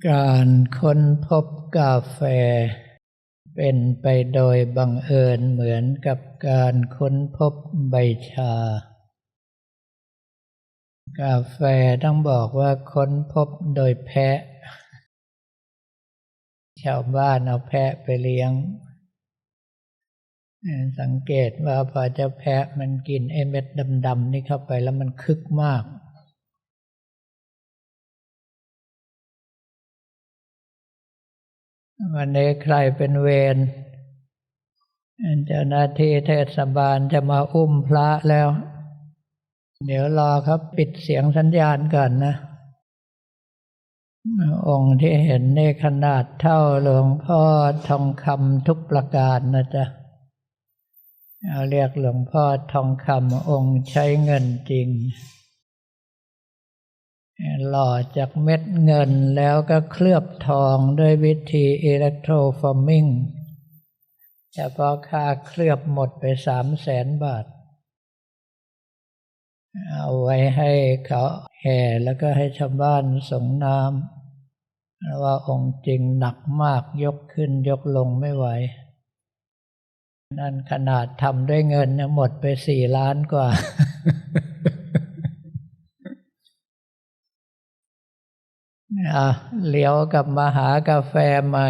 ການຄົ້ນພົບກາແຟເປັນໄປໂດຍບັງເອີນເໝືອນກັບການຄົ້ນພົບໃບຊາ. ກາແຟຕ້ອງບອກວ່າຄົ້ນພົບໂດຍແພະ. ຊາວບ້ານເອົາແພະໄປລ້ຽງ. ສັງເກດວ່າພໍເຈົ້າແພະມັນກິນໄອ້ເມັດດຳໆນີ້ເຂົ້າໄປແລ້ວມັນຄຶກມາກ. ວັນນີ້ໃຄເປັນເວນ ເຈົ້າໜ້າທີ່ເທດສະບານຈະມາອຸ້ມພະແລ້ວ. ດຽວລໍເຂົາປິດສຽງສັນຍານກ່ອນນະ. ອົງທີ່ເຫັນນີ້ຂະໜາດເທົ່າຫຼວງພໍ່ທອງຄຳທຸກປະການນະຈ໊ະ. ເຮົາຮຽກຫຼວງພໍ່ທອງຄຳ ອົງໃຊ້ເງິນຈິງ. ຫຼໍ່ຈາກເມັດເງິນແລ້ວກໍເຄື່ອບທອງດ້ວຍວິທີ electroforming. ສະເພາະຄ່າເຄື່ອບໝົດໄປສາມແສນບາດ. ເອົາໄວ້ໃຫ້ເຂົາແຫ່ ແລ້ວກໍໃຫ້ຊາວບ້ານສົງນ້ຳ. ເພາະວ່າອົງຈິງໜັກມາກ ຍົກຂຶ້ນຍົກລົງໄມ່ໄຫວ. ນັ້ນຂະໜາດທຳດ້ວຍເງິນຍັງໝົດໄປສີ່ລ້ານກວ່າ. ອາ ຫຼຽວກັບມາຫາກາແຟໃໝ່.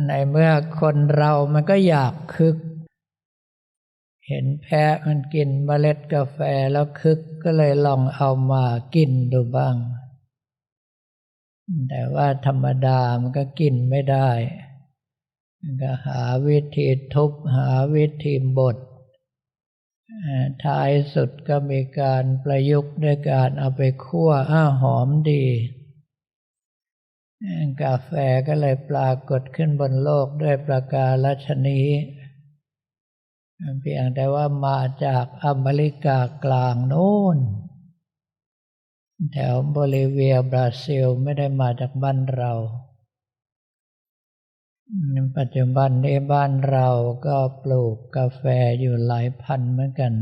ໃນເມື່ອຄົນເຮົາມັນກໍຢາກຄຶກ ເຫັນແພະມັນກິນເມລັດກາແຟແລ້ວຄຶກ ກໍເລີຍລອງເອົາມາກິນດູບ້າງ. ແຕ່ວ່າທຳມະດາມັນກໍກິນໄມ່ໄດ້ ມັນກໍຫາວິທີທຸບ ຫາວິທີບົດ. ເອີ ທ້າຍສຸດກໍມີການປະຍຸກດ້ວຍການເອົາໄປຂົ້ວ ອ້າວ ຫອມດີ. ເອີ ກາແຟກໍເລີຍປາກົດຂຶ້ນບົນໂລກດ້ວຍປະກາລະຊະນີ. ພຽງແຕ່ວ່າມາຈາກອາເມລິກາກາງໂນ້ນ ແຖວໂບລີເວຍ ບຣາຊິລ ໄມ່ໄດ້ມາຈາກບ້ານເຮົາ. ປັດຈຸບັນນີ້ບ້ານເຮົາກໍປູກກາແຟຢູ່ຫຼາຍພັນເໝືອນກັນ.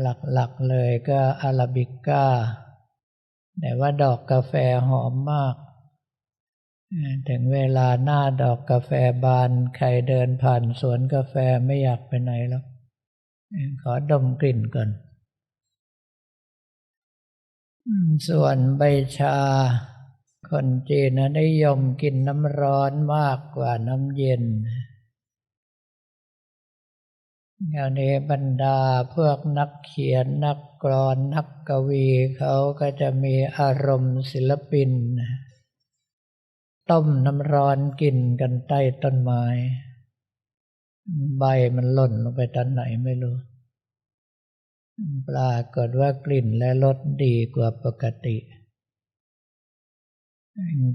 ຫຼັກໆເລີຍກໍອາຣາບິກາ ແຕ່ວ່າດອກກາແຟຫອມມາກ. ເອີ ເຖິງເວລາໜ້າດອກກາແຟບານ ໃຄເດີນຜ່ານສວນກາແຟໄມ່ຢາກໄປໄຫນຫຼອກ. ເອີ ຂໍດົມກິ່ນກ່ອນ. ອືມ ສ່ວນໃບຊາ ຄົນຈີນນະນິຍົມກິນນ້ຳຮ້ອນມາກກວ່ານ້ຳເຢັນ. ແນວນີ້ບັນດາພວກນັກຂຽນ ນັກກລອນ ນັກກະວີ ເຂົາກໍຈະມີອາລົມສິລະປິນ ຕົ້ມນ້ຳຮ້ອນກິນກັນໃຕ້ຕົ້ນໄມ້. ໃບມັນຫຼົ່ນລົງໄປຕອນໄຫນໄມ່ຮູ້ ປາກົດວ່າກິ່ນ ແລະ ລົດດີກວ່າປົກກະຕິ.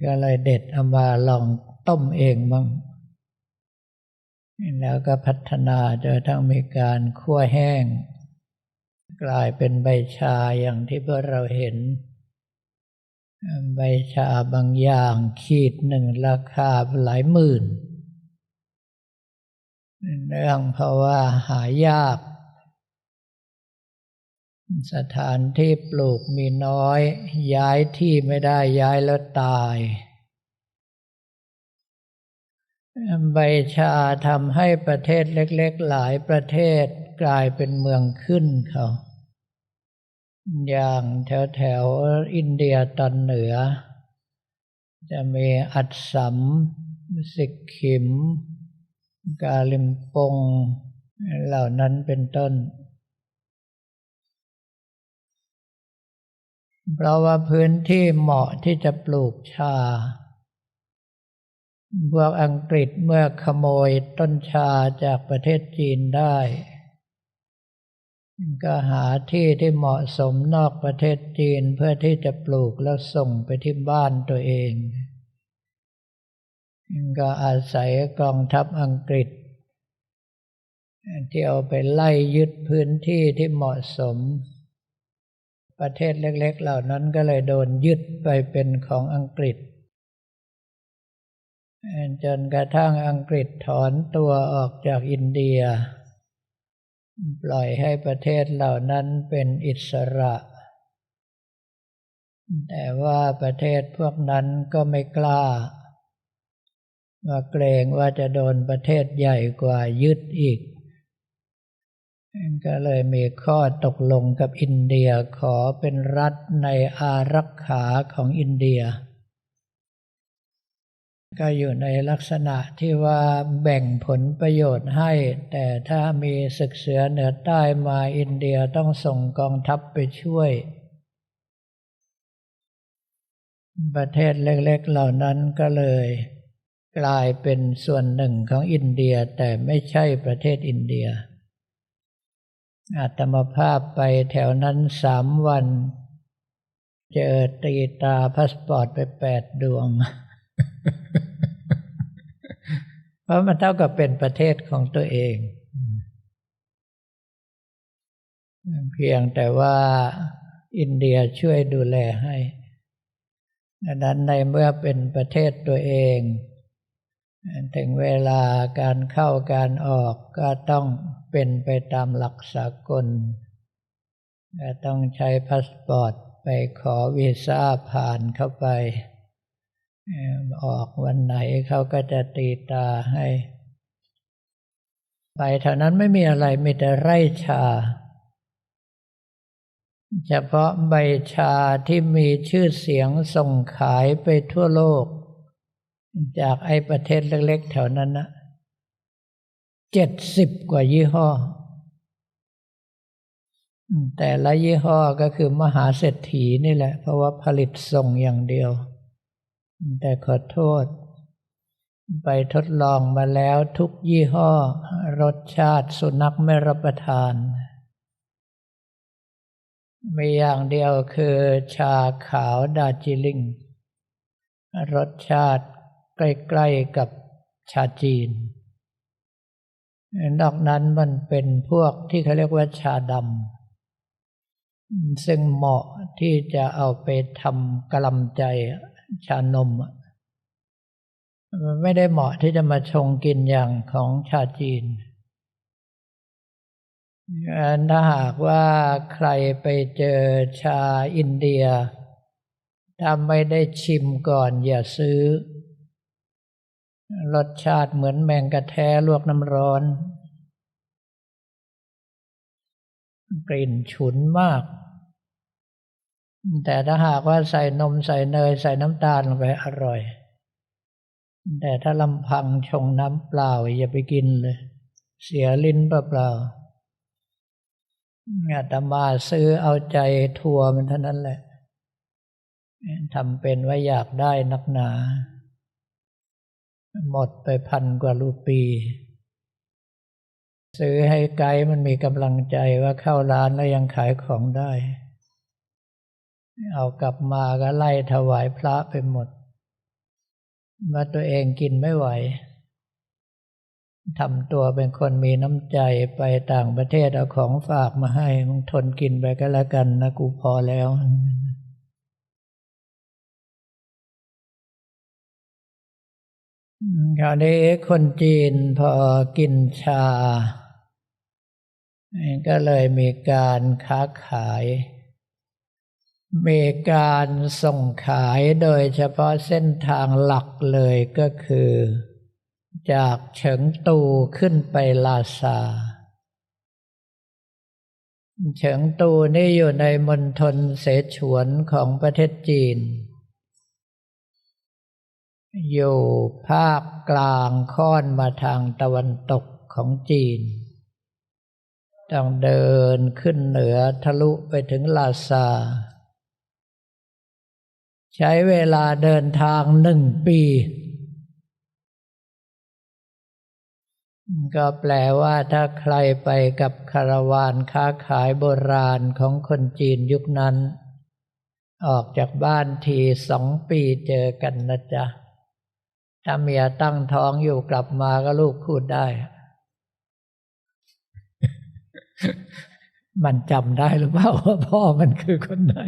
ກໍເລີຍເດັດເອົາມາລອງຕົ້ມເອງໝັ້ງ ແລ້ວກໍພັດທະນາຈົນກະທັ່ງມີການຂົ້ວແຫ້ງ ກາຍເປັນໃບຊາຢ່າງທີ່ພວກເຮົາເຫັນ. ໃບຊາບາງຢ່າງຂີດໜຶ່ງລາຄາຫຼາຍໝື່ນ ເນື່ອງເພາະວ່າຫາຍາກ, ສະຖານທີ່ປູກມີນ້ອຍ, ຍ້າຍທີ່ໄມ່ໄດ້, ຍ້າຍແລ້ວຕາຍ. ໃບຊາທຳໃຫ້ປະເທດເລັກໆຫຼາຍປະເທດກາຍເປັນເມືອງຂຶ້ນເຂົາ. ຢ່າງແຖວໆອິນເດຍຕອນເໜືອ ຈະມີອັດສຳ, ສິກຂິມ, ກາລິມປົງ ເຫຼົ່ານັ້ນເປັນຕົ້ນ. ເພາະວ່າພື້ນທີ່ເໝາະທີ່ຈະປູກຊາ, ພວກອັງກฤດເມື່ອຂະໂມຍຕົ້ນຊາຈາກປະເທດຈີນໄດ້, ກໍຫາທີ່ທີ່ເໝາະສົມນອກປະເທດຈີນເພື່ອທີ່ຈະປູກແລ້ວສົ່ງໄປທີ່ບ້ານຕົວເອງ. ກໍອາໄສກອງທັບອັງກฤດ ທີ່ເອົາໄປໄລ່ຍຶດພື້ນທີ່ທີ່ເໝາະສົມ, ປະເທດເລັກໆເຫຼົ່ານັ້ນກໍເລີຍໂດນຍຶດໄປເປັນຂອງອັງກฤດ. ຈົນກະທັ່ງອັງກฤດຖອນຕົວອອກຈາກອິນເດຍ, ປ່ອຍໃຫ້ປະເທດເຫຼົ່ານັ້ນເປັນອິດສະຫຼະ. แต่ว่าประเทศพวกนั้นก็ไม่กล้า ว่าเกรงว่าจะโดนประเทศใหญ่กว่ายึดอีก ก็เลยมีข้อตกลงกับอินเดีย ขอเป็นรัฐในอารักขาของอินเดีย ก็อยู่ในลักษณะที่ว่าแบ่งผลประโยชน์ให้ แต่ถ้ามีศึกเสือเหนือใต้มา อินเดียต้องส่งกองทัพไปช่วย ประเทศเล็กๆเหล่านั้นก็เลยกลายเป็นส่วนหนึ่งของอินเดีย แต่ไม่ใช่ประเทศอินเดีย อาตมาภาพไปแถวนั้นสามวัน เจอตีตราพาสปอร์ตไปแปดดวง เพราะมันเท่ากับเป็นประเทศของตัวเอง เพียงแต่ว่าอินเดียช่วยดูแลให้ ดังนั้นในเมื่อเป็นประเทศตัวเอง ถึงเวลาการเข้าการออกก็ต้องเป็นไปตามหลักสากล ก็ต้องใช้พาสปอร์ตไปขอวีซ่าผ่านเข้าไป เอ่อ ออกวันไหนเขาก็จะตีตราให้ ไปแถวนั้นไม่มีอะไร มีแต่ไร่ชา เฉพาะใบชาที่มีชื่อเสียงส่งขายไปทั่วโลก จากไอ้ประเทศเล็กๆแถวนั้นนะ เจ็ดสิบกว่ายี่ห้อ แต่ละยี่ห้อก็คือมหาเศรษฐีนี่แหละ เพราะว่าผลิตส่งอย่างเดียว แต่ขอโทษ ไปทดลองมาแล้วทุกยี่ห้อ รสชาติสุนัขไม่รับประทาน มีอย่างเดียวคือชาขาวดาร์จิลิง รสชาติใกล้ๆกับชาจีน นอกนั้นมันเป็นพวกที่เขาเรียกว่าชาดำ ซึ่งเหมาะที่จะเอาไปทำกะหล่ำใจ ชานมอะ มันไม่ได้เหมาะที่จะมาชงกินอย่างของชาจีน ถ้าหากว่าใครไปเจอชาอินเดีย ถ้าไม่ได้ชิมก่อนอย่าซื้อ รสชาติเหมือนแมงกะแท้ลวกน้ำร้อน กลิ่นฉุนมาก แต่ถ้าหากว่าใส่นมใส่เนยใส่น้ำตาลลงไปอร่อย แต่ถ้าลำพังชงน้ำเปล่าอย่าไปกินเลย เสียลิ้นเปล่าๆ อาตมาซื้อเอาใจทัวร์มันเท่านั้นแหละ ทำเป็นว่าอยากได้นักหนา หมดไปพันกว่ารูปี ซื้อให้ไกด์มันมีกำลังใจว่าเข้าร้านแล้วยังขายของได้ เอากลับมาก็ไล่ถวายพระไปหมด ว่าตัวเองกินไม่ไหว ทำตัวเป็นคนมีน้ำใจ ไปต่างประเทศเอาของฝากมาให้ มึงทนกินไปก็แล้วกันนะ กูพอแล้ว คราวนี้คนจีนพอกินชา ก็เลยมีการค้าขาย มีการส่งขาย โดยเฉพาะเส้นทางหลักเลยก็คือ จากเฉิงตูขึ้นไปลาซา เฉิงตูนี่อยู่ในมณฑลเสฉวนของประเทศจีน อยู่ภาคกลางค่อนมาทางตะวันตกของจีน ต้องเดินขึ้นเหนือทะลุไปถึงลาซา ใช้เวลาเดินทางหนึ่งปี ก็แปลว่าถ้าใครไปกับคาราวานค้าขายโบราณของคนจีนยุคนั้น ออกจากบ้านทีสองปีเจอกันนะจ๊ะ ถ้าเมียตั้งท้องอยู่กลับมาก็ลูกพูดได้ มันจำได้หรือเปล่าว่าพ่อมันคือคนไหน?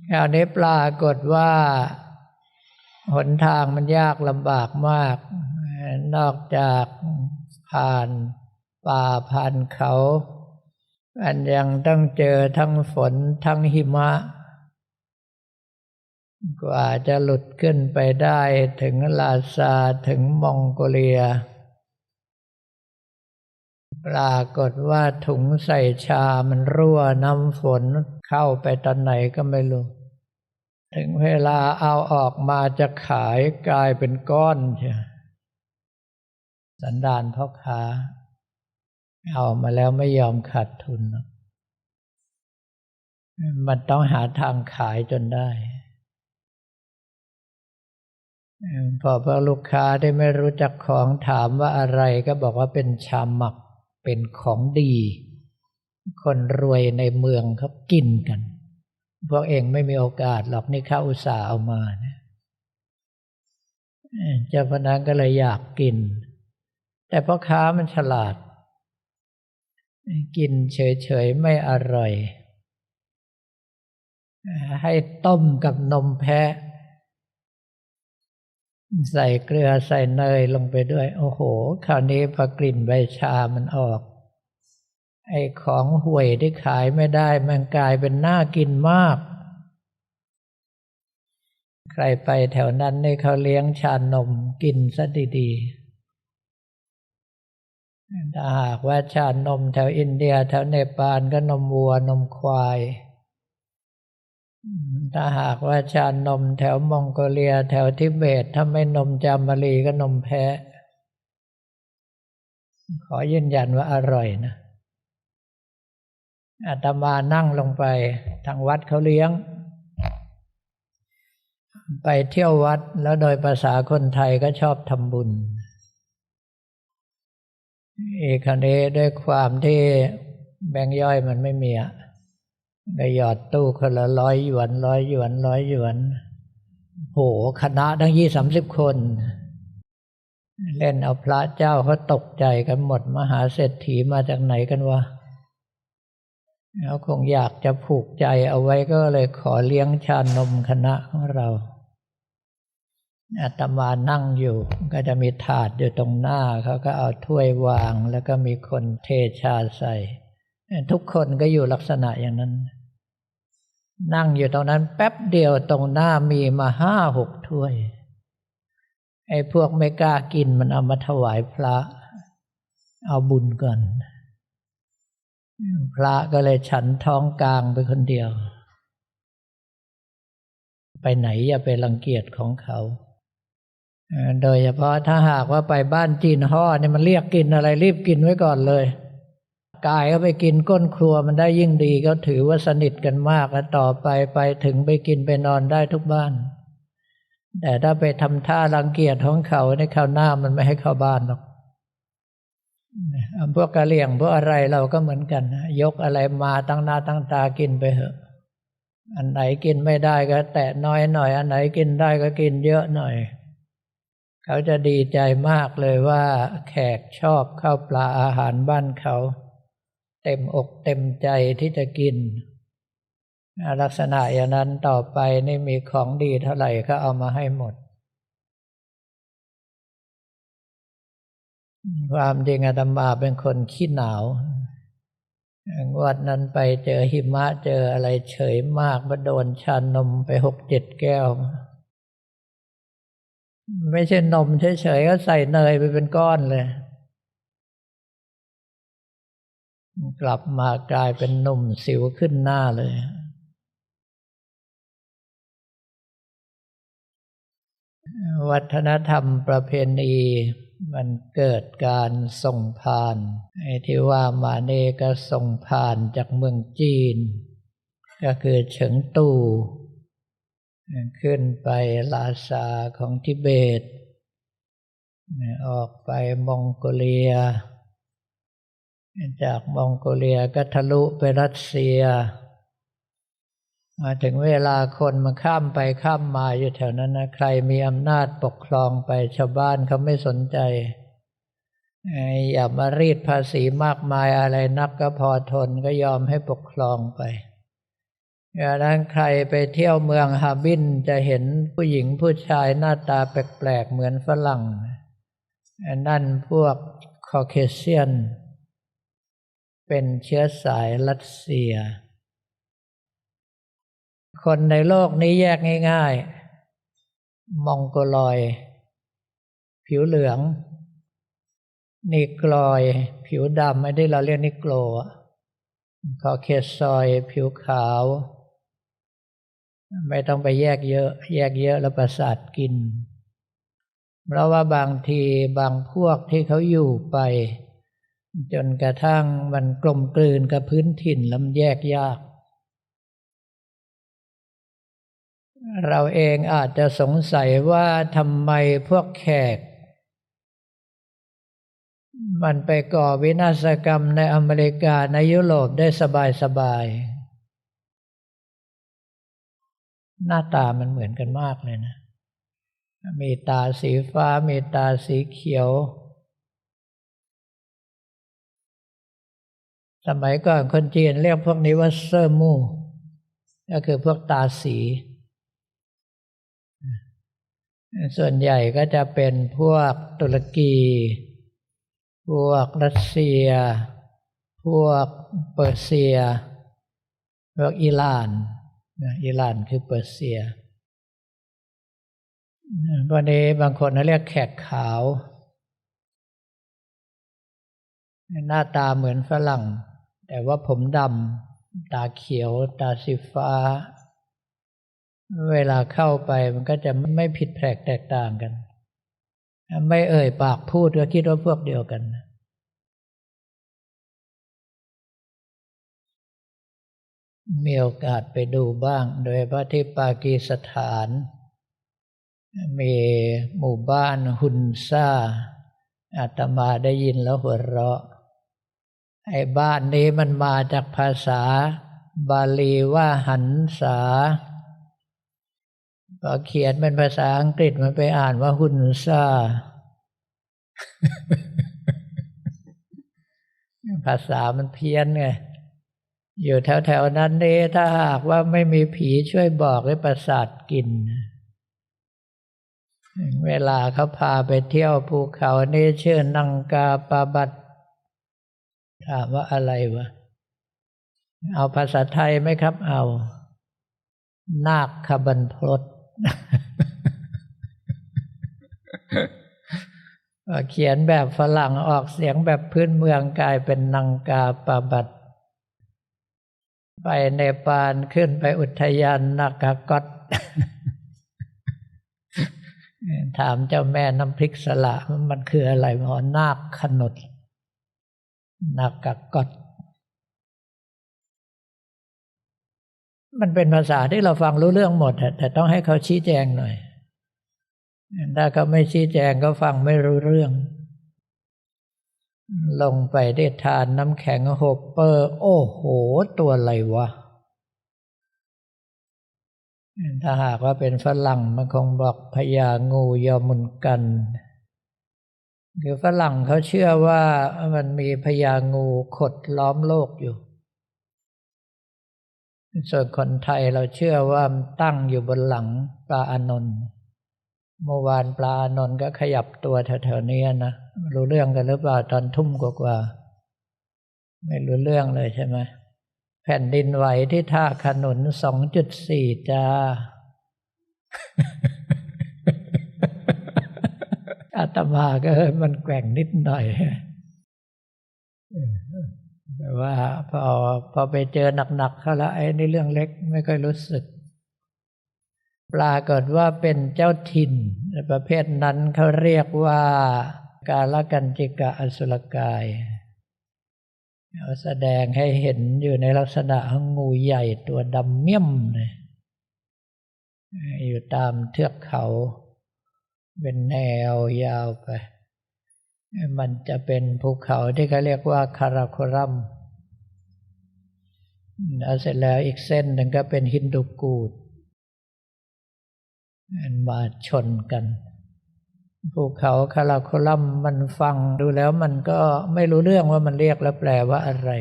คราวนี้ปรากฏว่าหนทางมันยากลำบากมาก นอกจากผ่านป่าผ่านเขา ອັນຍັງຕ້ອງເຈີທັງຝົນທັງຫິມະ ກວ່າຈະຫຼຸດຂຶ້ນໄປໄດ້ເຖິງລາຊາ ເຖິງມອງໂກເລຍ ປາກົດວ່າຖົງໃສ່ຊາມັນຮົ່ວ ນ້ຳຝົນເຂົ້າໄປຕອນໃດກໍໄມ່ຮູ້ ເຖິງເວລາເອົາອອກມາຈະຂາຍກາຍເປັນກ້ອນເສຍ. ສັນດານພໍ່ຄ້າ ເອົາມາແລ້ວໄມ່ຍອມຂາດທຶນ ມັນຕ້ອງຫາທາງຂາຍຈົນໄດ້. ເອີ ພໍພວກລູກຄ້າທີ່ໄມ່ຮູ້ຈັກຂອງຖາມວ່າອະໄລ ກໍບອກວ່າເປັນຊາໝັກ ເປັນຂອງດີ ຄົນລວຍໃນເມືອງເຂົາກິນກັນ ພວກເອງໄມ່ມີໂອກາດຫຼອກ ນີ້ຂ້າອຸດສ່າເອົາມານະ. ເຈົ້າພະນັກງານກໍເລີຍຢາກກິນ ແຕ່ພໍ່ຄ້າມັນສະຫຼາດ ກິນເສີຍໆໄມ່ອະຮ່ອຍ ໃຫ້ຕົ້ມກັບນົມແພະ ໃສ່ເກືອໃສ່ເນີຍລົງໄປດ້ວຍ ໂອ້ໂຫ ຄາວນີ້ພໍກິ່ນໃບຊາມັນອອກ ໄອ້ຂອງຫ່ວຍທີ່ຂາຍໄມ່ໄດ້ ມັນກາຍເປັນໜ້າກິນມາກ. ໃຜໄປແຖວນັ້ນນີ້ ເຂົາລ້ຽງຊານົມກິນຊະດີໆ. ຖ້າຫາກວ່າຊານົມແຖວອິນເດຍ ແຖວເນປານ ກໍນົມວັວ ນົມຄວາຍ. ຖ້າຫາກວ່າຊານົມແຖວມອງໂກເລຍ ແຖວທິເບດ ຖ້າໄມ່ນົມຈາມມະລີ ກໍນົມແພະ. ຂໍຢືນຢັນວ່າອະຮ່ອຍນະ. ອາດຕະມານັ່ງລົງໄປ ທາງວັດເຂົາລ້ຽງ ໄປທ່ຽວວັດ ແລ້ວໂດຍພາສາຄົນໄທກໍຊອບທຳບຸນ. ອີກຄາວນີ້ ດ້ວຍຄວາມທີ່ແບງຢ້ອຍມັນໄມ່ມີອະ ກໍຫຍອດຕູ້ຄົນລະຮ້ອຍຢວນ ຮ້ອຍຢວນ ຮ້ອຍຢວນ. ໂຫ ຄະນະຕັ້ງຊາວ ສາມສິບຄົນ ເຫຼັ້ນເອົາພະເຈົ້າ ເຂົາຕົກໃຈກັນໝົດ ມະຫາເສດຖີມາຈາກໃນກັນວະ? ເຂົາຄົງຢາກຈະຜູກໃຈເອົາໄວ້ ກໍເລີຍຂໍລ້ຽງຊານົມຄະນະຂອງເຮົາ. ອາດຕະມານັ່ງຢູ່ ກໍຈະມີຖາດຢູ່ຕົງໜ້າ ເຂົາກໍເອົາຖ້ວຍວາງ ແລ້ວກໍມີຄົນເທຊາໃສ່ ທຸກຄົນກໍຢູ່ລັກສະນະຢ່າງນັ້ນ ນັ່ງຢູ່ຕົງນັ້ນແປັບດຽວ ຕົງໜ້າມີມາຫ້າຫົກຖ້ວຍ. ໄອ້ພວກໄມ່ກ້າກິນມັນເອົາມາຖວາຍພະ ເອົາບຸນກ່ອນ ພະກໍເລີຍສັນທ້ອງກາງໄປຄົນດຽວ. ໄປໄຫນຢ່າໄປລັງກຽດຂອງເຂົາ ເອີ ໂດຍສະເພາະຖ້າຫາກວ່າໄປບ້ານຈີນຫໍ້ນີ້ ມັນລຽກກິນອະໄລ ຣີບກິນໄວ້ກ່ອນເລີຍ. ກາຍເຂົ້າໄປກິນກົ້ນຄົວມັນໄດ້ຍິ່ງດີ ເຂົາຖືວ່າສະໜິດກັນມາກ ແລະ ຕໍ່ໄປໄປເຖິງໄປກິນໄປນອນໄດ້ທຸກບ້ານ. ແຕ່ຖ້າໄປທຳທ່າລັງກຽດຂອງເຂົາ ໃນຄາວໜ້າມັນໄມ່ໃຫ້ເຂົ້າບ້ານດອກ. ພວກກະຫຼ່ຽງ ພວກອາໄຣ ເຮົາກໍເໝືອນກັນ ຍົກອາໄຣມາຕັ້ງໜ້າຕັ້ງຕາກິນໄປເຫາະ. ອັນໄຫນກິນໄມ່ໄດ້ກໍແຕະນ້ອຍໜ້ອຍ ອັນໄຫນກິນໄດ້ກໍກິນເຍາະໜ້ອຍ. ເຂົາຈະດີໃຈມາກເລີຍວ່າແຂກຊອບເຂົ້າປາອາຫານບ້ານເຂົາ ເຕັມອົກເຕັມໃຈທີ່ຈະກິນ. ອາ ລັກສະນະຢ່າງນັ້ນ ຕໍ່ໄປນີ້ມີຂອງດີເທົ່າໃດກໍເອົາມາໃຫ້ໝົດ. ຄວາມຈິງອາດຕະມາເປັນຄົນຂີ້ໜາວ. ງວດນັ້ນໄປເຈີຫິມະ ເຈີອາໄລເສີຍມາກ ມາໂດນຊານົມໄປຫົກເຈັດແກ້ວ. ໄມ່ໃຊ່ນົມເສີຍໆ ກໍໃສ່ເນີຍໄປເປັນກ້ອນເລີຍ. ກັບມາກາຍເປັນໜຸ່ມ ສິວຂຶ້ນໜ້າເລີຍ. ວັດທະນະທຳປະເພນີມັນເກີດການສົ່ງພານ. ໄອ້ທີ່ວ່າມານີ້ກໍສົ່ງພານຈາກເມືອງຈີນ ກໍຄືເສີງຕູ່ ຂຶ້ນໄປລາຊາຂອງທິເບດ ອອກໄປມອງໂກເລຍ ຈາກມອງໂກເລຍກໍທະລຸໄປຣັດເຊຍ. ມາເຖິງເວລາຄົນມັນຂ້າມໄປຂ້າມມາຢູ່ແຖວນັ້ນນະ ໃຄຣມີອຳນາດປົກຄອງໄປ ຊາວບ້ານເຂົາໄມ່ສົນໃຈ. ເອີ ຢ່າມາລີດພາສີມາກມາຍອາໄລນັກ ກໍພໍທົນ ກໍຍອມໃຫ້ປົກຄອງໄປ. ດັ່ງນັ້ນໃຄຣໄປທ່ຽວເມືອງຮາບິນ ຈະເຫັນຜູ້ຍິງຜູ້ຊາຍໜ້າຕາແປກໆ ເໝືອນຝຣັ່ງ. ອັນນັ້ນພວກ Caucasian. ເປັນເຊື້ອສາຍຣັດເຊຍ. ຄົນໃນໂລກນີ້ແຍກງ່າຍໆ ມອງໂກລອຍ ຜິວເຫຼືອງ, ນີກຣອຍ ຜິວດຳ, ອັນນີ້ເຮົາຮຽກນີໂກຣ, ຄໍເຄຊອຍ ຜິວຂາວ. ໄມ່ຕ້ອງໄປແຍກເຍອະ, ແຍກເຍອະແລ້ວປະສາດກິນ. ເພາະວ່າບາງທີບາງພວກທີ່ເຂົາຢູ່ໄປ ຈົນກະທັ່ງມັນກົມກືນກັບພື້ນຖິ່ນ ແລ້ວມັນແຍກຍາກ. ເຮົາເອງອາດຈະສົງໄສວ່າ ທຳໄມພວກແຂກມັນໄປກໍ່ວິນາສະກຳໃນອາເມລິກາ, ໃນຢູໂຣບໄດ້ສະບາຍໆ? ໜ້າຕາມັນເໝືອນກັນມາກເລີຍນະ, ມີຕາສີຟ້າ, ມີຕາສີຂຽວ. ສະໄໝກ່ອນຄົນຈີນຮຽກພວກນີ້ວ່າເຊີໝູ່, ກໍຄືພວກຕາສີ. ສ່ວນໃຫຍ່ກໍຈະເປັນພວກຕຸລະກີ, ພວກຣັດເຊຍ, ພວກເປີເຊຍ, ພວກອີຣານນະ, ອີຣານຄືເປີເຊຍ. ພວກນີ້ບາງຄົນເຂົາຮຽກແຂກຂາວ, ໜ້າຕາເໝືອນຝຣັ່ງ ແຕ່ວ່າຜົມດຳ, ຕາຂຽວ, ຕາສີຟ້າ. ເວລາເຂົ້າໄປມັນກໍຈະໄມ່ຜິດແຜກແຕກຕ່າງກັນ, ໄມ່ເອີ່ຍປາກພູດກໍຄິດວ່າພວກດຽວກັນ. ມີໂອກາດໄປດູບ້າງ, ໂດຍສະເພາະທີ່ປາກີສະຖານ ມີໝູ່ບ້ານຮຸນຊາ, ອາດຕະມາໄດ້ຍິນແລ້ວຫົວເຣາະ. ໄອ້ບ້ານນີ້ມັນມາຈາກພາສາບາລີວ່າຫັນສາ, ພໍຂຽນເປັນພາສາອັງກິດມັນໄປອ່ານວ່າຮຸນຊາ. ພາສາມັນພຽນໄງ. ຢູ່ແຖວໆນັ້ນນີ້ ຖ້າຫາກວ່າໄມ່ມີຜີຊ່ວຍບອກ ໄດ້ປະສາດກິນ. ເວລາເຂົາພາໄປທ່ຽວພູເຂົານີ້ ຊື່ນັງກາປາບັດ. ຖາມວ່າອະໄລວະ? ເອົາພາສາໄທໄໝຄັບ? ເອົາ. ນາກຂະບັນພົດ. ຂຽນແບບຝຣັ່ງ ອອກສຽງແບບພື້ນເມືອງ ກາຍເປັນນັງກາປາບັດ. ໄປເນປານ ຂຶ້ນໄປອຸດທະຍານນາກາກອດ. ຖາມເຈົ້າແມ່ນ້ຳພລິກສະຫຼະ ມັນຄືອະໄລ? ນາກຂະໜົດ. ນາກາກອດ. ມັນເປັນພາສາທີ່ເຮົາຟັງຮູ້ເລື່ອງໝົດ, ແຕ່ຕ້ອງໃຫ້ເຂົາຊີ້ແຈງໜ່ອຍ. ຖ້າເຂົາໄມ່ຊີ້ແຈງ ກໍຟັງໄມ່ຮູ້ເລື່ອງ. ລົງໄປທີ່ທ່ານ້ຳແຂງໂຮເປີ, ໂອ້ໂຫ ຕົວໄລວະ? ຖ້າຫາກວ່າເປັນຝຣັ່ງ ມັນຄົງບອກພະຍາງູ ຍອມມຸນກັນ. ຄືຝຣັ່ງເຂົາເຊື່ອວ່າມັນມີພະຍາງູຂົດລ້ອມໂລກຢູ່. ສ່ວນຄົນໄທເຮົາເຊື່ອວ່າມັນຕັ້ງຢູ່ບົນຫຼັງປາອານົນ. ເມື່ອວານປາອານົນກໍຂະຫຍັບຕົວແຖວໆນີ້ນະ. ຮູ້ເລື່ອງກັນຫຼືເປົ່າ? ຕອນທຸ່ມກວ່າໆ ໄມ່ຮູ້ເລື່ອງເລີຍໃຊ່ໄໝ? ແຜ່ນດິນໄຫວທີ່ທ່າຂະໜຸນ ສອງຈຸດສີ່ ຈ້າ. ອາດຕະມາກໍເອີ ມັນແກວ່ງນິດໜ້ອຍ. ແຕ່ວ່າພໍ ພໍໄປເຈີໜັກໆເຂົາລະ ໄອ້ນີ້ເລື່ອງເລັກ ໄມ່ຄ່ອຍຮູ້ສຶກ. ປາກົດວ່າເປັນເຈົ້າຖິ່ນ ແລະ ປະເພດນັ້ນເຂົາຮຽກວ່າ ກາລະກັນຈິກະອະສຸລະກາຍ. ເຂົາສະແດງໃຫ້ເຫັນຢູ່ໃນລັກສະນະຂອງງູໃຫຍ່ຕົວດຳມ້ຽມເລີຍ. ຢູ່ຕາມເທືອກເຂົາເປັນແນວຍາວໄປ. ມັນຈະເປັນພູເຂົາທີ່ເຂົາຮຽກວ່າຄາລາໂຄລັມ. ແລ້ວເສັດແລ້ວອີກເສັ້ນໜຶ່ງກໍເປັນຮິນດູກູດ ມາຊົນກັນ. ພູເຂົາຄາລາໂຄລັມ ມັນຟັງດູແລ້ວມັນກໍໄມ່ຮູ້ເລື່ອງວ່າມັນຮຽກແລ້ວແປວ່າອະໄລ.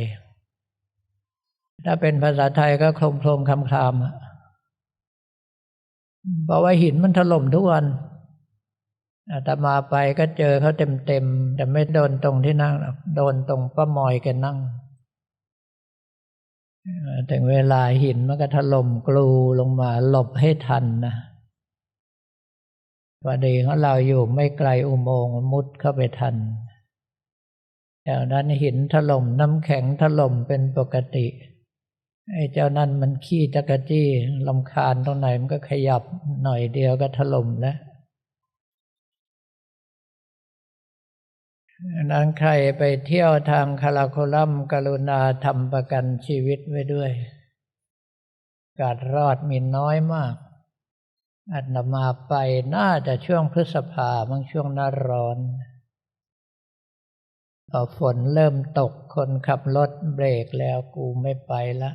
ຖ້າເປັນພາສາໄທກໍໂຄລມໆຄາມໆ ເພາະວ່າຫີນມັນຖະຫຼົ່ມທຸກວັນ. ອາດຕະມາໄປກໍເຈີເຂົາເຕັມໆ ແຕ່ໄມ່ໂດນຕົງທີ່ນັ່ງ ໂດນຕົງປ້າມອຍແກນັ່ງ. ເອີ ເຖິງເວລາຫີນມັນກໍຖະຫຼົ່ມກຣູລົງມາ ຫຼົບໃຫ້ທັນນະ. ພໍດີຂອງເຮົາຢູ່ໄມ່ໄກລອຸໂມງ ມຸດເຂົ້າໄປທັນ. ແຖວນັ້ນຫີນຖະຫຼົ່ມ ນ້ຳແຂງຖະຫຼົ່ມເປັນປົກກະຕິ. ໄອ້ເຈົ້ານັ້ນມັນຂີ້ຈັກກະຈີ້ ລຳຄານຕົງໃດ ມັນກໍຂະຫຍັບໜ້ອຍດຽວກໍຖະຫຼົ່ມແລ້ວ. ອັນນັ້ນໃຄໄປທ່ຽວທາງຄາລາໂຄລັມ ກະລຸນາທຳປະກັນຊີວິດໄວ້ດ້ວຍ. ກາດລອດມີນ້ອຍມາກ. ອາດຕະມາໄປໜ້າຈະຊ່ວງພຶດສະພາ ບາງຊ່ວງໜ້າຮ້ອນ ພໍຝົນເລີ່ມຕົກ ຄົນຂັບລົດເບຣກແລ້ວ ກູໄມ່ໄປລະ.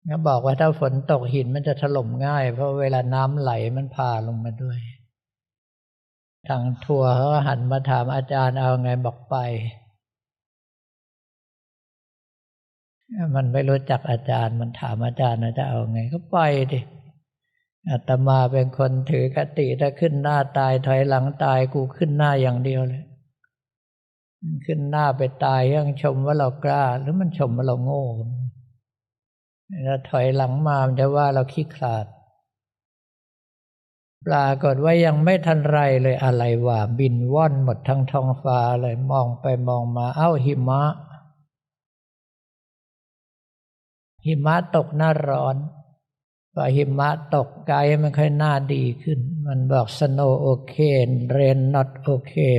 ແລ້ວບອກວ່າຖ້າຝົນຕົກຫີນມັນຈະຖະຫຼົ່ມງ່າຍ ເພາະເວລານ້ຳໄຫຼມັນພາລົງມາດ້ວຍ. ທາງທົວເຂົາກໍຫັນມາຖາມ ອາຈານເອົາໄງ? ບອກໄປ. ມັນໄມ່ຮູ້ຈັກອາຈານ ມັນຖາມອາຈານວ່າຈະເອົາໄງ? ກໍໄປຕິ. ອາດຕະມາເປັນຄົນຖືຄະຕິ ຖ້າຂຶ້ນໜ້າຕາຍ ຖອຍຫຼັງຕາຍ ກູຂຶ້ນໜ້າຢ່າງດຽວເລີຍ. ຂຶ້ນໜ້າໄປຕາຍ ຍັງຊົມວ່າເຮົາກ້າ ຫຼືມັນຊົມວ່າເຮົາໂງ່? ແລ້ວຖອຍຫຼັງມາ ມັນຈະວ່າເຮົາຂີ້ຂລາດ. ປາກົດວ່າຍັງໄມ່ທັນໄລເລີຍ ອາໄລວາ ບິນວ່ອນໝົດທັງທ້ອງຟ້າເລີຍ. ມອງໄປມອງມາ ອ້າວ ຫິມະ. ຫິມະຕົກໜ້າຮ້ອນ. ພໍຫິມະຕົກ ໄກມັນຄ່ອຍໜ້າດີຂຶ້ນ. ມັນບອກ Snow okay, rain not okay.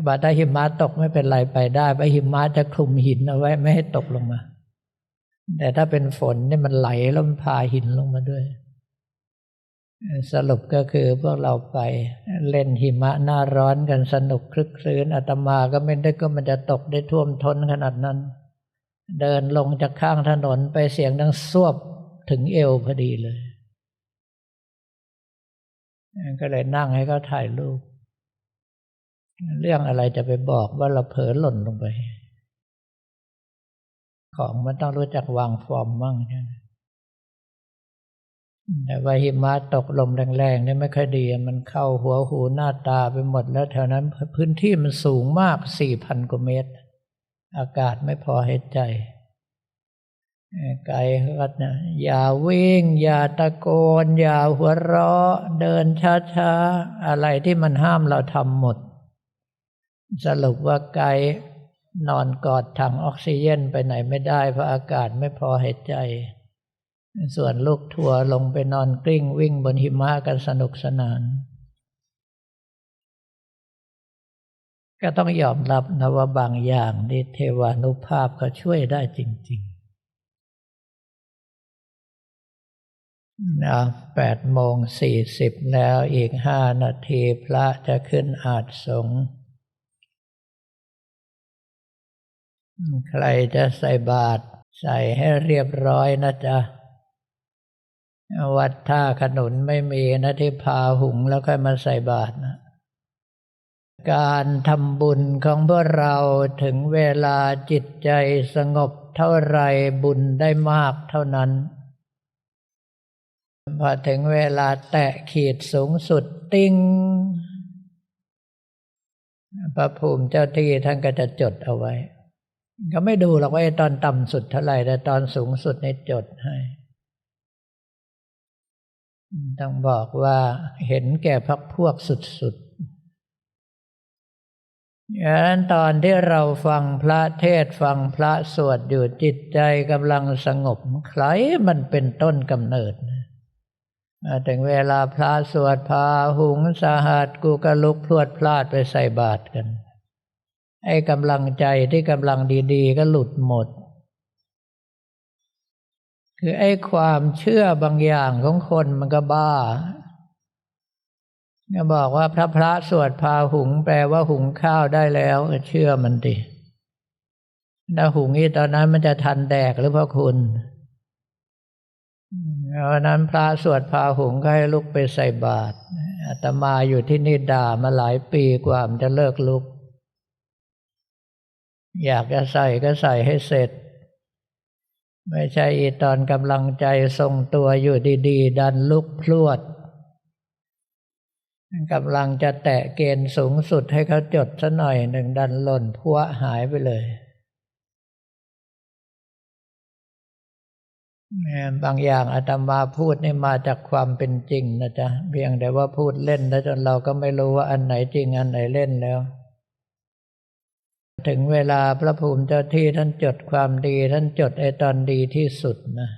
ວ່າຖ້າຫິມະຕົກໄມ່ເປັນໄລ ໄປໄດ້ ເພາະຫິມະຈະຄຸມຫີນເອົາໄວ້ ໄມ່ໃຫ້ຕົກລົງມາ. ແຕ່ຖ້າເປັນຝົນນີ້ ມັນໄຫຼ ແລ້ວມັນພາຫີນລົງມາດ້ວຍ. ສະຫຼຸບກໍຄືພວກເຮົາໄປເລ່ນຫິມະໜ້າຮ້ອນກັນ ສະໜຸກຄຶກຄື້ນ. ອາດຕະມາກໍໄມ່ນຶກວ່າມັນຈະຕົກໄດ້ຖ້ວມທົນຂະໜາດນັ້ນ. ເດີນລົງຈາກຂ້າງຖະໜົນໄປ ສຽງດັງຊວບ ເຖິງເອວພໍດີເລີຍ. ກໍເລີຍນັ່ງໃຫ້ເຂົາຖ່າຍຮູບ. ເລື່ອງອະໄລຈະໄປບອກວ່າເຮົາເຜີຫຼົ່ນລົງໄປ? ຂອງມັນຕ້ອງຮູ້ຈັກວາງຟອມໝັ້ງ. ແຕ່ວ່າຫິມະຕົກລົມແຮງໆນີ້ໄມ່ຄ່ອຍດີ ມັນເຂົ້າຫົວຫູໜ້າຕາໄປໝົດແລ້ວ. ແຖວນັ້ນພື້ນທີ່ມັນສູງມາກ ສີ່ພັນກວ່າເມດ ອາກາດໄມ່ພໍຫາຍໃຈ. ເອີ ໄກເຂົາກໍ ຢ່າວິ່ງ ຢ່າຕະໂກນ ຢ່າຫົວເຣາະ ເດີນຊ້າໆ. ອະໄລທີ່ມັນຫ້າມເຮົາທຳໝົດ. ສະຫຼຸບວ່າໄກນອນກອດຖັງອອກຊີເຢັນ ໄປໄຫນໄມ່ໄດ້ ເພາະອາກາດໄມ່ພໍຫາຍໃຈ. ສ່ວນລູກທົວລົງໄປນອນກລິ້ງວິ່ງບົນຫິມະກັນສະໜຸກສະໜານ. ກໍຕ້ອງຍອມຮັບນະວ່າບາງຢ່າງນີ້ເທວານຸພາບກໍຊ່ວຍໄດ້ຈິງໆ. ນະ ແປດໂມງສີ່ສິບແລ້ວ ອີກຫ້ານາທີພະຈະຂຶ້ນອາດສົງ. ໃຄຈະໃສ່ບາດ ໃສ່ໃຫ້ຮຽບຮ້ອຍນະຈ໊ະ. ວັດທ່າຂະໜຸນໄມ່ມີນະ ທີ່ພາຫຸງແລ້ວຄ່ອຍມາໃສ່ບາດນະ. ການທຳບຸນຂອງພວກເຮົາ ເຖິງເວລາຈິດໃຈສະຫງົບເທົ່າໃດ ບຸນໄດ້ມາກເທົ່ານັ້ນ. ພໍເຖິງເວລາແຕະຂີດສູງສຸດ ຕິງ ພະພູມເຈົ້າທີ່ທ່ານກໍຈະຈົດເອົາໄວ້. ກໍໄມ່ດູຫຼອກວ່າຕອນຕ່ຳສຸດເທົ່າໃດ ແຕ່ຕອນສູງສຸດນີ້ຈົດໃຫ້. ຕ້ອງບອກວ່າເຫັນແກ່ພັກພວກສຸດໆ. ດັ່ງນັ້ນຕອນທີ່ເຮົາຟັງພະເທດ ຟັງພະສວດຢູ່ ຈິດໃຈກຳລັງສະຫງົບ ໃຄມັນເປັນຕົ້ນກຳເນີດ. ມາເຖິງເວລາພະສວດພາຫຸງສະຫັດ ກູກໍລຸກພລວດພລາດໄປໃສ່ບາດກັນ. ໄອ້ກຳລັງໃຈທີ່ກຳລັງດີໆ ກໍຫຼຸດໝົດ. ຄືໄອ້ຄວາມເຊື່ອບາງຢ່າງຂອງຄົນມັນກໍບ້າ. ຈະບອກວ່າ ຖ້າພະສວດພາຫຸງ ແປວ່າຫຸງຂ້າວໄດ້ແລ້ວ ກໍເຊື່ອມັນຕິ. ຖ້າຫຸງອີກຕອນນັ້ນ ມັນຈະທັນແດກຫຼືພະຄຸນ? ເພາະນັ້ນພະສວດພາຫຸງ ກໍໃຫ້ລຸກໄປໃສ່ບາດ. ອາດຕະມາຢູ່ທີ່ນີ້ດ່າມາຫຼາຍປີ ກວ່າມັນຈະເລີກລຸກ. ຢາກຈະໃສ່ກໍໃສ່ໃຫ້ເສັດ. ໄມ່ໃຊ່ອີຕອນກຳລັງໃຈຊົງຕົວຢູ່ດີໆ ດັນລຸກພລວດ. ກຳລັງຈະແຕະເກນສູງສຸດໃຫ້ເຂົາຈົດຊະໜ້ອຍໜຶ່ງ ດັນຫຼົ່ນພວະຫາຍໄປເລີຍ. ແມ່ນ ບາງຢ່າງອາດຕະມາພູດນີ້ມາຈາກຄວາມເປັນຈິງນະຈ໊ະ, ພຽງແຕ່ວ່າພູດເລ່ນ ແລ້ວຈົນເຮົາກໍໄມ່ຮູ້ວ່າອັນໄຫນຈິງ ອັນໄຫນເລ່ນແລ້ວ. ເຖິງເວລາພະພູມເຈົ້າທີ່ທ່ານຈົດຄວາມດີ ທ່ານຈົດໄອ້ຕອນດີທີ່ສຸດນະ,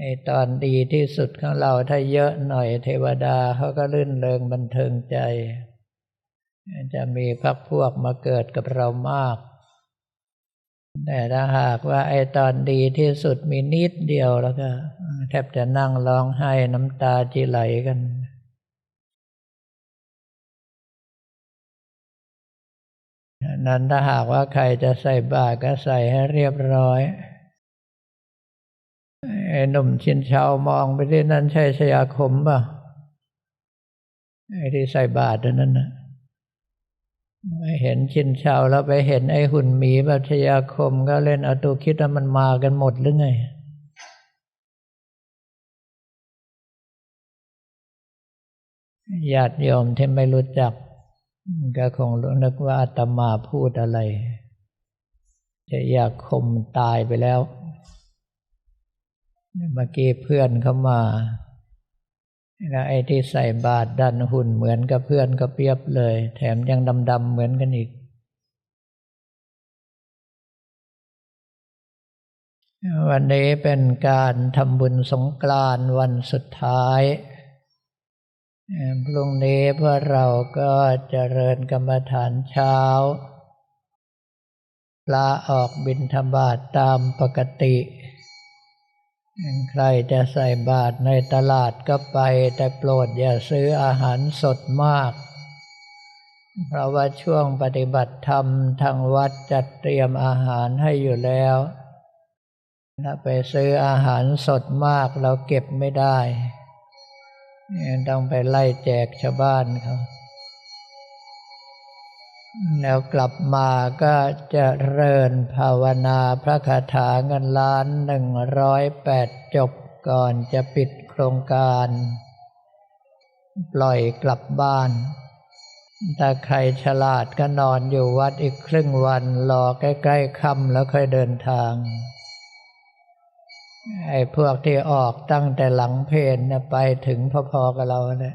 ໄອ້ຕອນດີທີ່ສຸດຂອງເຮົາ ຖ້າເຍາະໜ້ອຍ ເທວະດາເຂົາກໍລື່ນເລີງບັນເທີງໃຈ, ຈະມີພັກພວກມາເກີດກັບເຮົາມາກ. ແຕ່ຖ້າຫາກວ່າໄອ້ຕອນດີທີ່ສຸດມີນິດດຽວ ແລ້ວກໍແທບຈະນັ່ງຮ້ອງໄຫ້ ນ້ຳຕາຈິໄຫຼກັນ. ອັນນັ້ນ ຖ້າຫາກວ່າໃຜຈະໃສ່ບາດກໍໃສ່ໃຫ້ຮຽບຮ້ອຍ. ໄອ້ໜຸ່ມຊິນເຊົາ ມອງໄປທີ່ນັ້ນ ໃຊ່ຊະຍາຄົມບໍ່? ໄອ້ທີ່ໃສ່ບາດອັນນັ້ນນະ, ໄປເຫັນຊິນເຊົາ ແລ້ວໄປເຫັນໄອ້ຫຸ່ນໝີແບບຊະຍາຄົມ ກໍເຫຼັ້ນເອົາຕູ້ຄິດວ່າມັນມາກັນໝົດຫຼືໄງ? ຍາດໂຍມທີ່ໄມ່ຮູ້ຈັກ ກໍຄົງນຶກວ່າອາດຕະມາພູດອະໄລ, ຊະຍາຄົມຕາຍໄປແລ້ວ. ເມື່ອກີ້ເພື່ອນເຂົາມາ ແລ້ວໄອ້ທີ່ໃສ່ບາດດັນຫຸ່ນເໝືອນກັບເພື່ອນເຂົາປຽບເລີຍ, ແຖມຍັງດຳໆເໝືອນກັນອີກ. ວັນນີ້ເປັນການທຳບຸນສົງການວັນສຸດທ້າຍ. ເອີ່ມ ພລຸ່ງນີ້ພວກເຮົາກໍຈະເລີນກຳມະຖານເຊົ້າ, ພະອອກບິນທະບາດຕາມປົກກະຕິ. ໃຜຈະໃສ່ບາດໃນຕະຫຼາດກໍໄປ, ແຕ່ໂປດຢ່າຊື້ອາຫານສົດມາກ, ເພາະວ່າຊ່ວງປະຕິບັດທຳ ທາງວັດຈັດຕຽມອາຫານໃຫ້ຢູ່ແລ້ວ. ຖ້າໄປຊື້ອາຫານສົດມາກ ເຮົາເກັບໄມ່ໄດ້, ຕ້ອງໄປໄລ່ແຈກຊາວບ້ານເຂົາ. ແລ້ວກັບມາກໍຈະເລີນພາວະນາພະຄາຖາເງິນລ້ານໜຶ່ງຮ້ອຍແປດຈົບ ກ່ອນຈະປິດໂຄງການ. ປ່ອຍກັບບ້ານ. ຖ້າໃຜສະຫຼາດກໍນອນຢູ່ວັດອີກຄຶ່ງວັນ, ລໍໃກ້ໆຄ່ຳແລ້ວຄ່ອຍເດີນທາງ. ໄອ້ພວກທີ່ອອກຕັ້ງແຕ່ຫຼັງເພນນະ ໄປເຖິງພໍໆກັບເຮົາແຫຼະ.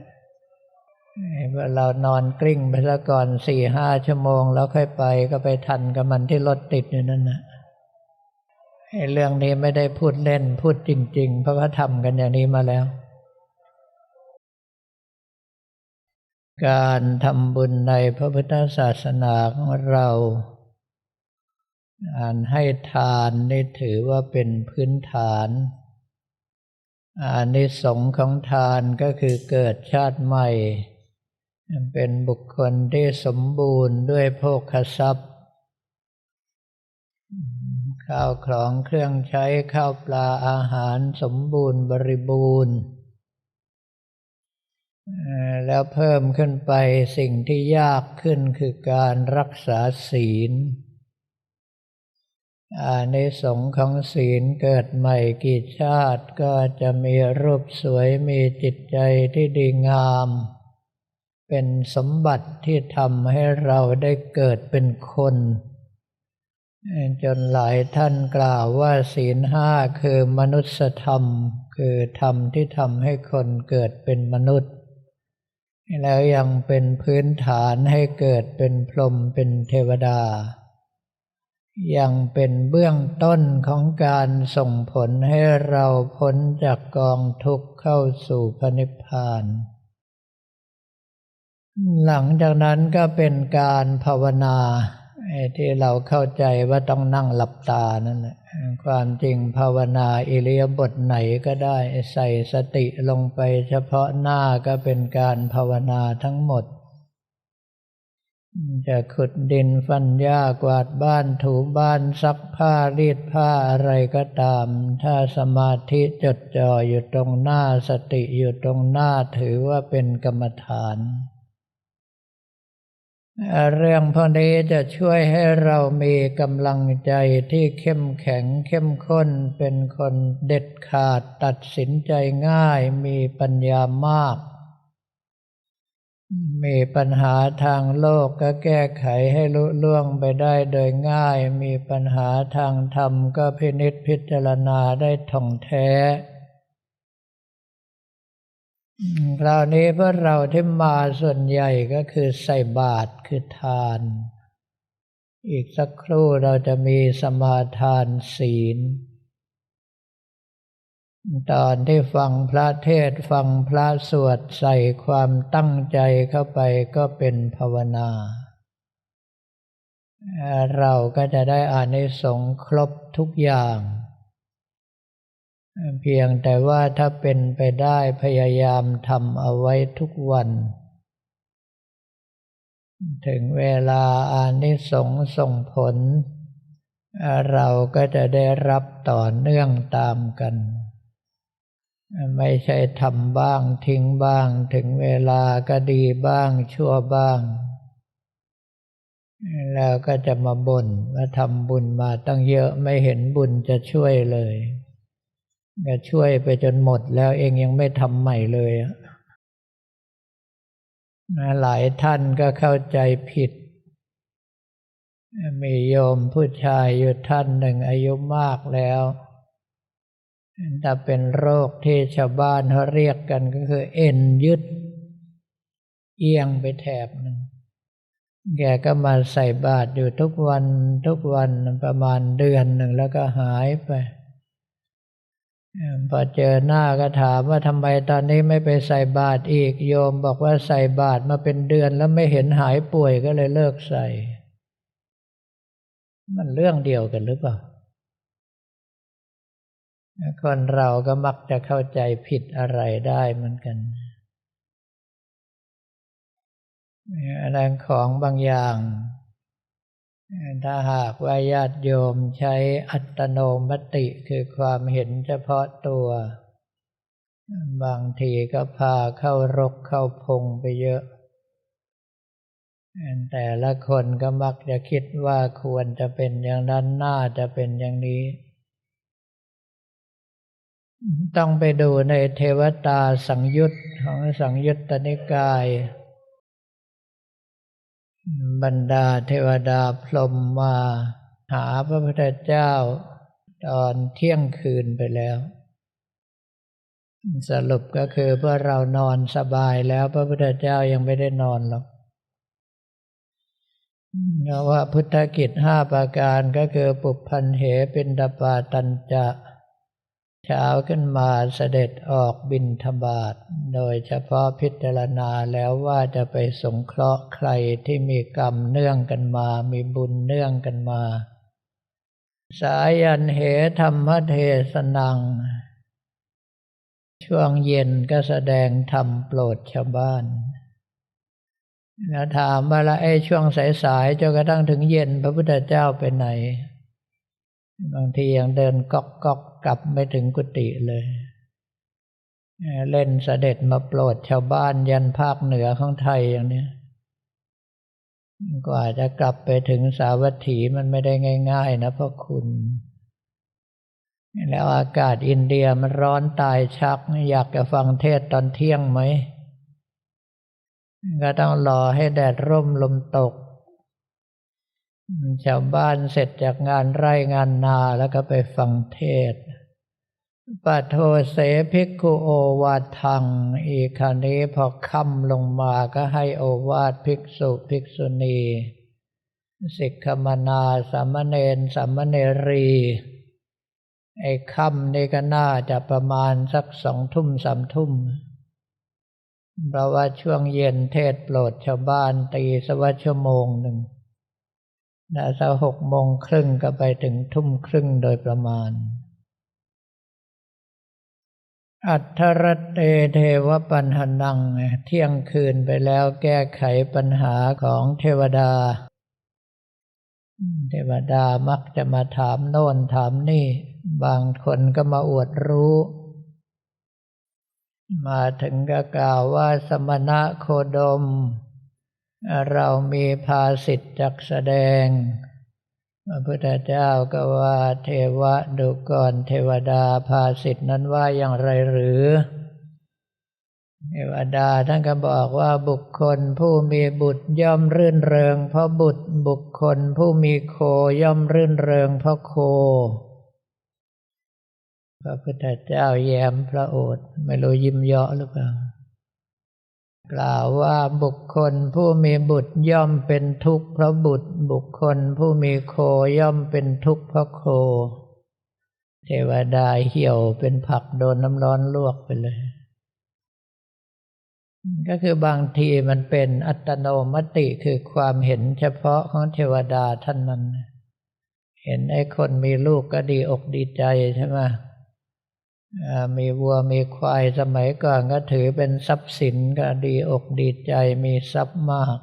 ໃຫ້ພວກເຮົານອນກລິ້ງໄປຊະກ່ອນສີ່ຫ້າຊົ່ວໂມງ ແລ້ວຄ່ອຍໄປ, ກໍໄປທັນກັບມັນທີ່ລົດຕິດຢູ່ນັ້ນນະ. ໄອ້ເລື່ອງນີ້ໄມ່ໄດ້ພູດເລ່ນ, ພູດຈິງໆ, ເພາະເຂົາທຳກັນຢ່າງນີ້ມາແລ້ວ. ການທຳບຸນໃນພະພຸດທະສາສະໜາຂອງເຮົາ, ການໃຫ້ທານນີ້ຖືວ່າເປັນພື້ນຖານ. ອານິສົງຂອງທານກໍຄືເກີດຊາດໃໝ່, ເປັນບຸກຄົນທີ່ສົມບູນດ້ວຍໂພຄະຊັບ. ຂ້າວຂອງເຄື່ອງໃຊ້, ຂ້າວປາອາຫານສົມບູນບໍລິບູນ, ແລ້ວເພີ່ມຂຶ້ນໄປ, ສິ່ງທີ່ຍາກຂຶ້ນຄືການລັກສາສີນ. ອານິສົງຂອງສີນ, ເກີດໃໝ່ກີ່ຊາດກໍຈະມີຮູບສວຍ, ມີຈິດໃຈທີ່ດີງາມ, ເປັນສົມບັດທີ່ທຳໃຫ້ເຮົາໄດ້ເກີດເປັນຄົນ. ຈົນຫຼາຍທ່ານກ່າວວ່າ ສີນຫ້າຄືມະນຸດສະທຳ, ຄືທຳທີ່ທຳໃຫ້ຄົນເກີດເປັນມະນຸດ, ແລ້ວຍັງເປັນພື້ນຖານໃຫ້ເກີດເປັນພົມເປັນເທວະດາ, ຍັງເປັນເບື້ອງຕົ້ນຂອງການສົ່ງຜົນໃຫ້ເຮົາພົ້ນຈາກກອງທຸກເຂົ້າສູ່ພະນິບພານ. ຫຼັງຈາກນັ້ນກໍເປັນການພາວະນາ ທີ່ເຮົາເຂົ້າໃຈວ່າຕ້ອງນັ່ງຫຼັບຕານັ້ນແຫຼະ. ຄວາມຈິງພາວະນາອິລິຍາບົດໃດກໍໄດ້, ໃສ່ສະຕິລົງໄປສະເພາະໜ້າກໍເປັນການພາວະນາທັງໝົດ. ຈະຂຸດດິນ, ຝັນຫຍ້າ, ກວາດບ້ານ, ຖູບ້ານ, ຊັກຜ້າ, ລີດຜ້າ, ອະໄລກໍຕາມ, ຖ້າສະມາທິຈົດຈ່ອຢູ່ຕົງໜ້າ, ສະຕິຢູ່ຕົງໜ້າ, ຖືວ່າເປັນກຳມະຖານ. ເລື່ອງພວກນີ້ຈະຊ່ວຍໃຫ້ເຮົາມີກຳລັງໃຈທີ່ເຂັ້ມແຂງ, ເຂັ້ມຂຸ້ນ, ເປັນຄົນເດັດຂາດ, ຕັດສິນໃຈງ່າຍ, ມີປັນຍາມາກ. ມີບັນຫາທາງໂລກກໍແກ້ໄຂໃຫ້ລຸລ່ວງໄປໄດ້ໂດຍງ່າຍ, ມີບັນຫາທາງທຳກໍພິນິດພິຈາລະນາໄດ້ທ່ອງແທ້. ຄາວນີ້ພວກເຮົາທີ່ມາສ່ວນໃຫຍ່ກໍຄືໃສ່ບາດ ຄືທານ. ອີກສັກຄรู่ເຮົາຈະມີສະມາທານສີນ. ຕອນທີ່ຟັງພະເທດ ຟັງພະສວດ ໃສ່ຄວາມຕັ້ງໃຈເຂົ້າໄປກໍເປັນພາວະນາ. ເຮົາກໍຈະໄດ້ອານິສົງຄົບທຸກຢ່າງ. ພຽງແຕ່ວ່າຖ້າເປັນໄປໄດ້ ພະຍາຍາມທຳເອົາໄວ້ທຸກວັນ. ເຖິງເວລາອານິສົງສົ່ງຜົນ, ເຮົາກໍຈະໄດ້ຮັບຕໍ່ເນື່ອງຕາມກັນ. ໄມ່ໃຊ່ທຳບ້າງ, ຖິ້ມບ້າງ, ເຖິງເວລາກໍດີບ້າງ, ຊົ່ວບ້າງ, ແລ້ວກໍຈະມາບົ່ນວ່າທຳບຸນມາຕັ້ງເຍອະ, ໄມ່ເຫັນບຸນຈະຊ່ວຍເລີຍ. ກໍຊ່ວຍໄປຈົນໝົດແລ້ວ, ເອງຍັງໄມ່ທຳໃໝ່ເລີຍ. ຫຼາຍທ່ານກໍເຂົ້າໃຈຜິດ. ມີໂຍມຜູ້ຊາຍຢູ່ທ່ານໜຶ່ງອາຍຸມາກແລ້ວ, ຖ້າເປັນໂລກທີ່ຊາວບ້ານເຂົາຮຽກກັນກໍຄືເອັນຍຶດ, ອຽງໄປແຖບໜຶ່ງ. ແກກໍມາໃສ່ບາດຢູ່ທຸກວັນ, ທຸກວັນ, ປະມານເດືອນໜຶ່ງແລ້ວກໍຫາຍໄປ. ເອີ່ມ ພໍເຈີໜ້າກໍຖາມວ່າ ທຳໄມຕອນນີ້ໄມ່ໄປໃສ່ບາດອີກ? ໂຍມບອກວ່າໃສ່ບາດມາເປັນເດືອນແລ້ວ ໄມ່ເຫັນຫາຍປ່ວຍ ກໍເລີຍເລີກໃສ່. ມັນເລື່ອງດຽວກັນຫຼືເປົ່າ? ຄົນເຮົາກໍມັກຈະເຂົ້າໃຈຜິດອະໄລໄດ້ເໝືອນກັນ. ອັນນັ້ນຂອງບາງຢ່າງ, ຖ້າຫາກວ່າຍາດໂຍມໃຊ້ອັດຕະໂນມະຕິ ຄືຄວາມເຫັນສະເພາະຕົວ, ບາງທີກໍພາເຂົ້າລົກເຂົ້າພົງໄປເຍອະ. ແຕ່ລະຄົນກໍມັກຈະຄິດວ່າຄວນຈະເປັນຢ່າງນັ້ນ, ໜ້າຈະເປັນຢ່າງນີ້. ຕ້ອງໄປດູໃນເທວະຕາສັງຍຸດຂອງສັງຍຸດຕະນິກາຍ. ບັນດາເທວະດາພົມມາຫາພະພຸດທະເຈົ້າຕອນທ່ຽງຄືນໄປແລ້ວ. ສະຫຼຸບກໍຄືພວກເຮົານອນສະບາຍແລ້ວ, ພະພຸດທະເຈົ້າຍັງບໍ່ໄດ້ນອນຫຼອກ. ເພາະວ່າພຸດທະກິດຫ້າປະການ ກໍຄື ປຸບພັນເຫ ປິນທະປາຕັນຈະ, ເຊົ້າຂຶ້ນມາສະເດັດອອກບິນທະບາດ, ໂດຍສະເພາະພິຈາລະນາແລ້ວວ່າຈະໄປສົງເຄາະໃຄທີ່ມີກຳເນື່ອງກັນມາ, ມີບຸນເນື່ອງກັນມາ. ສາຍັນເຫ ທຳມະເທສະນັງ, ຊ່ວງເຢັນກໍສະແດງທຳໂປດຊາວບ້ານ. ແລ້ວຖາມວ່າ ລະໄອ້ຊ່ວງສາຍໆ ຈົນກະທັ້ງເຖິງເຢັນ ພະພຸດທະເຈົ້າໄປໃຫນ? ບາງທີຍັງເດີນກັອກໆ ກັບໄມ່ເຖິງກຸຕິເລີຍ. ເອີ່ມ ເຫຼັ້ນສະເດັດມາໂປດຊາວບ້ານ ຢັນພາກເໜືອຂອງໄທຢ່າງນີ້. ກວ່າຈະກັບໄປເຖິງສາວັດຖີ ມັນໄມ່ໄດ້ງ່າຍໆ ນະພໍ່ຄຸນ. ແລ້ວອາກາດອິນເດຍມັນຮ້ອນຕາຍຊັກ, ຢາກຈະຟັງເທດຕອນທ່ຽງໄໝ? ກໍຕ້ອງລໍໃຫ້ແດດຮົ່ມລົມຕົກ. ຊາວບ້ານເສັດຈາກງານໄຮ່ງານນາ ແລ້ວກໍໄປຟັງເທດ. ປະໂທເສ ພິກຂຸໂອວາທັງ, ອີກຄາວນີ້ພໍຄ່ຳລົງມາກໍໃຫ້ໂອວາດພິກສຸພິກສຸນີ, ສິກຂະມະນາ, ສາມະເນນສາມະເນລີ. ໄອ້ຄ່ຳນີ້ກໍໜ້າຈະປະມານສັກສອງທຸ່ມສາມທຸ່ມ, ເພາະວ່າຊ່ວງເຢັນເທດໂປດຊາວບ້ານ ຕີຊະວ່າຊົ່ວໂມງໜຶ່ງ, ໜ້າຈະຫົກໂມງເຄິ່ງກໍໄປເຖິງທຸ່ມເຄິ່ງໂດຍປະມານ. ອັດຖະຣັດເຕ ເທວະປັນຫະນັງ, ທ່ຽງຄືນໄປແລ້ວແກ້ໄຂປັນຫາຂອງເທວະດາ. ເທວະດາມັກຈະມາຖາມໂນ່ນຖາມນີ້, ບາງຄົນກໍມາອວດຮູ້. ມາເຖິງກໍກ່າວວ່າ ສະມະນະໂຄດົມ, ເຮົາມີພາສິດຈັກສະແດງ. ພະພຸດທະເຈົ້າກໍວ່າ ເທວະ ດູກ່ອນເທວະດາ, ພາສິດນັ້ນວ່າຢ່າງໃດຫຼື? ເທວະດາທ່ານກໍບອກວ່າ ບຸກຄົນຜູ້ມີບຸດຍ່ອມລື່ນເຣິງເພາະບຸດ, ບຸກຄົນຜູ້ມີໂຄຍ່ອມລື່ນເຣິງເພາະໂຄ. ພະພຸດທະເຈົ້າແຍ້ມພະໂອດ ໄມ່ຮູ້ຍິ້ມເຍາະຫຼືເປົ່າ ກ່າວວ່າ ບຸກຄົນຜູ້ມີບຸດຍ່ອມເປັນທຸກເພາະບຸດ, ບຸກຄົນຜູ້ມີໂຄຍ່ອມເປັນທຸກເພາະໂຄ. ເທວະດາຫ່ຽວເປັນຜັກໂດນນ້ຳຮ້ອນລວກໄປເລີຍ. ກໍຄືບາງທີມັນເປັນອັດຕະໂນມະຕິ ຄືຄວາມເຫັນສະເພາະຂອງເທວະດາທ່ານນັ້ນ. ເຫັນໄອ້ຄົນມີລູກກໍດີອົກດີໃຈໃຊ່ໄໝ? ເອີ ມີວັວມີຄວາຍ ສະໄໝກ່ອນກໍຖືເປັນຊັບສິນ ກໍດີອົກດີໃຈ ມີຊັບມາກ.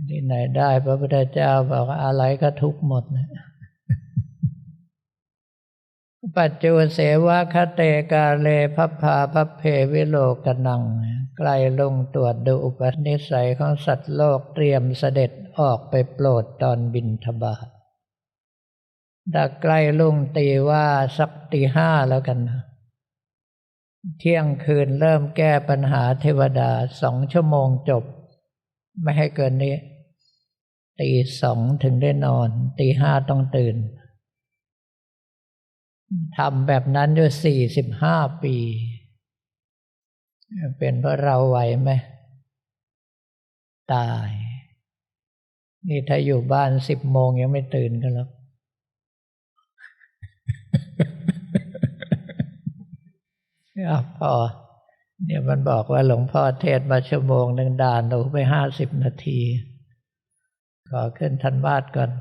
ທີ່ໄຫນໄດ້ ພະພຸດທະເຈົ້າບອກ ອາໄລກໍທຸກໝົດ. ປັດຈຸເສວະຄະເຕກາເລ ພັບພາພັບເພວິໂລກະນັງ. ໃກ້ລຸງຕວດດູອຸປະນິໄສຂອງສັດໂລກ ຕຽມສະເດັດອອກໄປໂປດຕອນບິນທະບາດ. ຖ້າໃກ້ລຸງ ຕີວ່າສັກຕີຫ້າແລ້ວກັນນະ. ທ່ຽງຄືນເລີ່ມແກ້ປັນຫາເທວະດາ ສອງຊົ່ວໂມງຈົບ ໄມ່ໃຫ້ເກີນນີ້. ຕີສອງເຖິງໄດ້ນອນ, ຕີຫ້າຕ້ອງຕື່ນ. ທຳແບບນັ້ນຢູ່ສີ່ສິບຫ້າປີ. ເປັນເພາະເຮົາໄຫວໄໝ? ຕາຍ. ນີ້ຖ້າຢູ່ບ້ານສິບໂມງຍັງໄມ່ຕື່ນກັນແລ້ວ. ອາ ພໍ ດຽວມັນບອກວ່າ ຫຼວງພໍ່ເທດມາຊົ່ວໂມງໜຶ່ງ ດ່າໜູໄປຫ້າສິບນາທີ. ຂໍຂຶ້ນທ່ານວາດກ່ອນ.